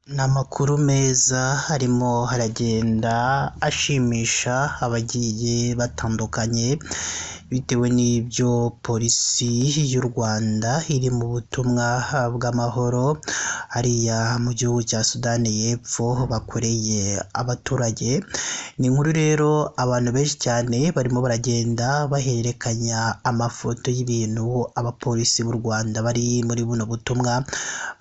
Ni amakuru meza arimo aragenda ashimisha abagiye batandukanye, bitewe n'ibyo polisi y'u Rwanda iri mu butumwa bw'amahoro hariya mu gihugu cya Sudani y'Epfo bakoreye abaturage. Ni inkuru rero abantu benshi cyane barimo baragenda bahererekanya amafoto y'ibintu abapolisi b'u Rwanda bari muri buno butumwa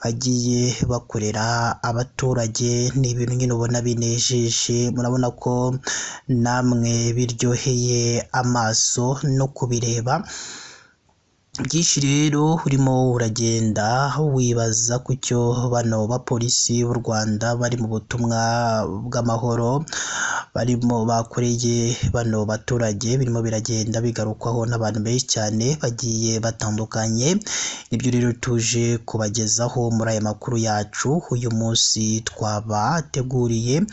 bagiye bakorera abaturage. Ni ibintu nyine ubona binejeje, murabona ko namwe biryoheye amaso no kubireba. Byinshi rero urimo uragenda wibaza ku cyo bano bapolisi b'u Rwanda bari mu butumwa bw'amahoro barimo bakoreye bano baturage, birimo biragenda bigarukwaho n'abantu benshi cyane bagiye batandukanye. Nibyo rero tuje kubagezaho muri aya makuru yacu uyu munsi twabateguriye,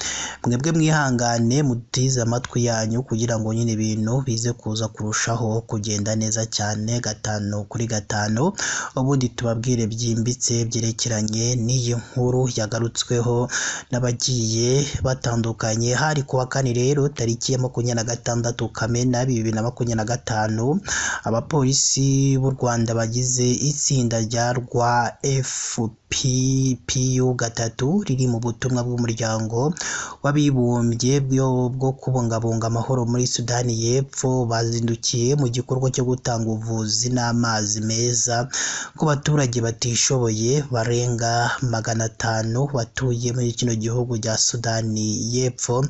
mwebwe mwihangane mutize amatwi yanyu kugira ngo nyine ibintu bize kuza kurushaho kugenda neza cyane gatanu kuri gatanu, ubundi tubabwire byimbitse byerekeranye n'iyi nkuru yagarutsweho n'abagiye batandukanye. Hari kuwa kane rero tariki ya 26 Kamena 2025, abapolisi b'u Rwanda bagize itsinda rya rwa FPPU 3 riri mu butumwa bw'umuryango w'abibumbye bwo kubungabunga amahoro muri Sudani y'Epfo, bazindukiye mu gikorwa cyo gutanga ubuvuzi n'amazi meza ku baturage batishoboye barenga 500 batuye muri kino gihugu cya Sudani y'Epfo.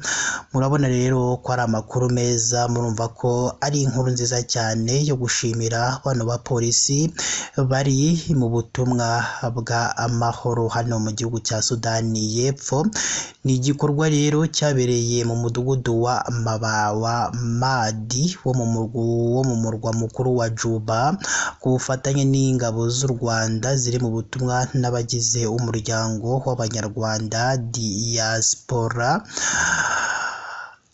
Murabona rero ko ari amakuru meza, murumva ko ari inkuru nziza cyane yo gushimira bano bapolisi bari mu butumwa bw'amahoro hano mu gihugu cya Sudani y'Epfo. Ni igikorwa rero cyabereye mu mudugudu wa Mabawa Madi wo mu murwa mukuru wa Juba, ku bufatanye n'ingabo z'u Rwanda ziri mu butumwa n'abagize umuryango w'Abanyarwanda diaspora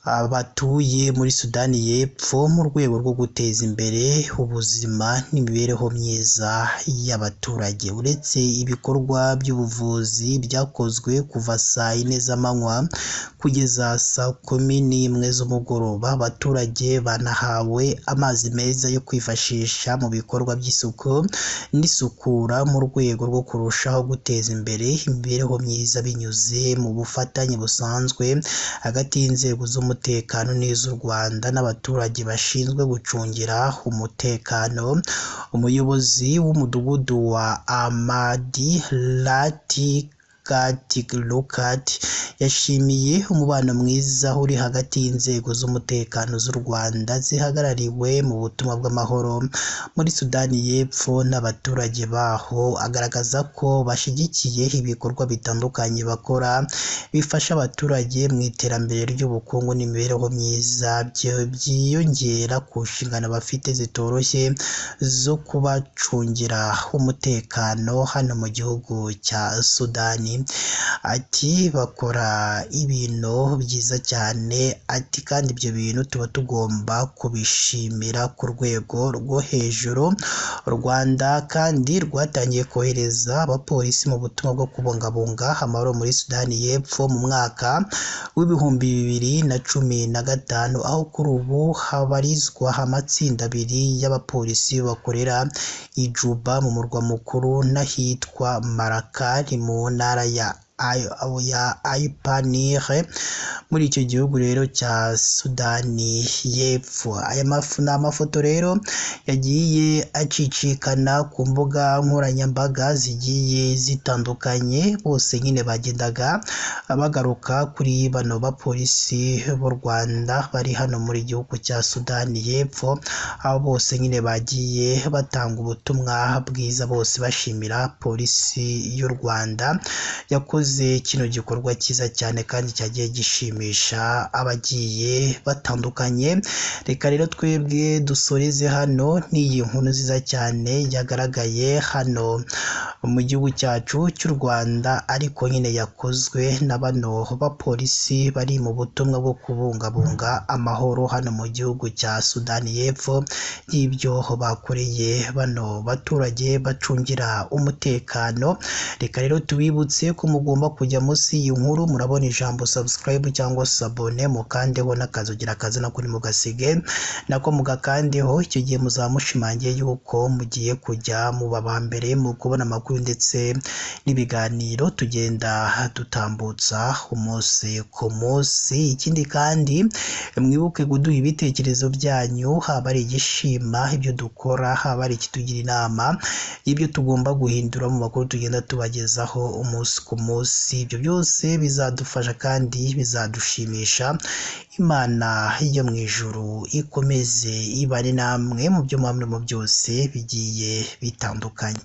batuye muri Sudani y'Epfo, mu rwego rwo guteza imbere ubuzima n'imibereho myiza y'abaturage. Uretse ibikorwa by'ubuvuzi byakozwe kuva saa 4 z'amanywa kugeza saa 11 z'umugoroba, abaturage banahawe amazi meza yo kwifashisha mu bikorwa by'isuku n'isukura mu rwego rwo kurushaho guteza imbere imibereho myiza binyuze mu bufatanye busanzwe hagati y'inzego z'umutekano n'iz'u Rwanda n'abaturage bashinzwe gucungira umutekano. Umuyobozi w'umudugudu wa Amadi Lati Lukat yashimiye umubano mwiza uri hagati y'inzego z'umutekano z'u Rwanda zihagarariwe mu butumwa bw'amahoro muri Sudani y'Epfo n'abaturage baho, agaragaza ko bashyigikiye ibikorwa bitandukanye bakora bifasha abaturage mu iterambere ry'ubukungu n'imibereho myiza, byiyongera ku nshingano bafite zitoroshye zo kubacungira umutekano hano mu gihugu cya Sudani. Ati bakora ibintu byiza cyane, ati kandi ibyo bintu tuba tugomba kubishimira ku rwego rwo hejuru. U Rwanda kandi rwatangiye kohereza abapolisi mu butumwa bwo kubungabunga amahoro muri Sudani y'Epfo mu mwaka w'2015, aho kuri ubu habarizwa amatsinda abiri y'abapolisi bakorera i Juba mu murwa mukuru n'ahitwa Malakal mu ntara ya Ayupanire muri icyo gihugu rero cya Sudani y'Epfo. Aya ni amafoto rero yagiye acicikana ku mbuga nkoranyambaga zigiye zitandukanye, bose nyine bagendaga bagaruka kuri bano bapolisi b'u Rwanda bari hano muri gihugu cya Sudani y'Epfo, aho bose nyine bagiye batanga ubutumwa bwiza, bose bashimira polisi y'u Rwanda yakoze kino gikorwa cyiza cyane kandi cyagiye gishimisha abagiye batandukanye. Reka rero twebwe dusoreze hano n'iyi nkuru nziza cyane yagaragaye hano mu gihugu cyacu cy'u Rwanda, ariko nyine yakozwe na bano bapolisi bari mu butumwa bwo kubungabunga amahoro hano mu gihugu cya Sudani y'Epfo, y'ibyo bakoreye bano baturage bacungira umutekano. Reka rero tubibutse ko mugomba mugomba kujya munsi y'iyi nkuru, murabona ijambo subscribe cyangwa s'abonner, mukandeho n'akazugira kazina kuri mugasige nako mugakandeho. Icyo gihe muzaba mushimangiye yuko mugiye kujya muba aba mbere mu kubona amakuru ndetse n'ibiganiro tugenda dutambutsa umunsi ku munsi. Ikindi kandi mwibuke kuduha ibitekerezo byanyu, haba ari igishima ibyo dukora, haba ari ikitugira inama y'ibyo tugomba guhindura mu makuru tugenda tubagezaho umunsi ku munsi. Ibyo byose bizadufasha kandi bizadushimisha. Imana yo mu ijuru ikomeze ibane namwe mu byo muba murimo byose bigiye bitandukanye.